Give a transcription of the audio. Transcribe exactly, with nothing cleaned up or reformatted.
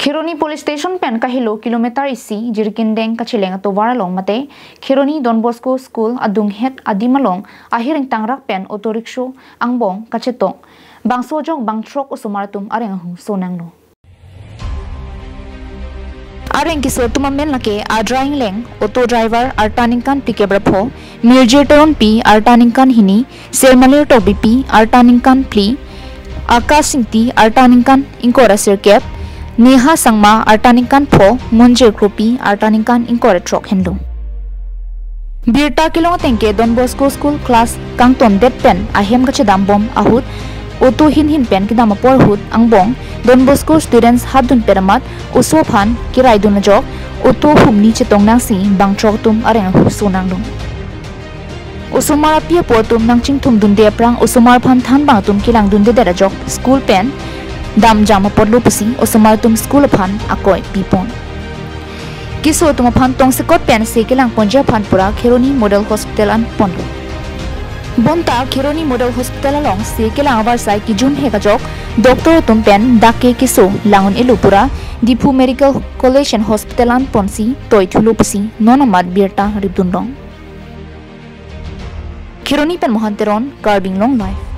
Kheroni Police Station pen kahelo kilometer isi Jirikindeng kacheleng atovar along mate Kheroni Don Bosco School adunghet adim along ahir ingtangrak pen auto rickshaw angbong kachetok. Bangso ajok bangthrok osomar atum areng ahu sonanglo. Areng keso atum amen lake Adra Ingleng, auto driver, arta ningkan phlikep ra pho, Mirjir Teronpi, arta ningkan hini, Sermalir Tokbipi, arta ningkan phli, Akash Ingti, arta ningkan ingkoi ra sirkep, Neha Sangma, arta ningkan pho, Monjir Kropi, arta ningkan ingkoi ra throk henlo. Birta kelong ateng ke Don Bosco School class kangtondet pen ahem kachedam bom ahut, auto hinhin pen kedam apor ahut angbong Don Bosco students hatdun pen amat oso aphan kiraidun ajok auto humni chetong nangsi bangthrok atum areng ahu sonanglo. Osomar api apo atum nangchingthumdunde aphrang osomar aphan thanbang atum kelangdundedet ajok school pen damjam apotlo pusi osomar atum school aphan akoi pipon. Keso atum aphan tongsekot pen se kelangponji aphan pura Kheroni Model Hospital an ponlo. Bonta Kheroni Model Hospital along se kelang avarsai kejun hek ajok doctor atum pen dak ke keso lang un-elo pura Diphu Medical College and Hospital an ponsi toithulo pusi non amat birta ripdunlong. Kheroni pen Mohan Teron, Karbi Anglong Live.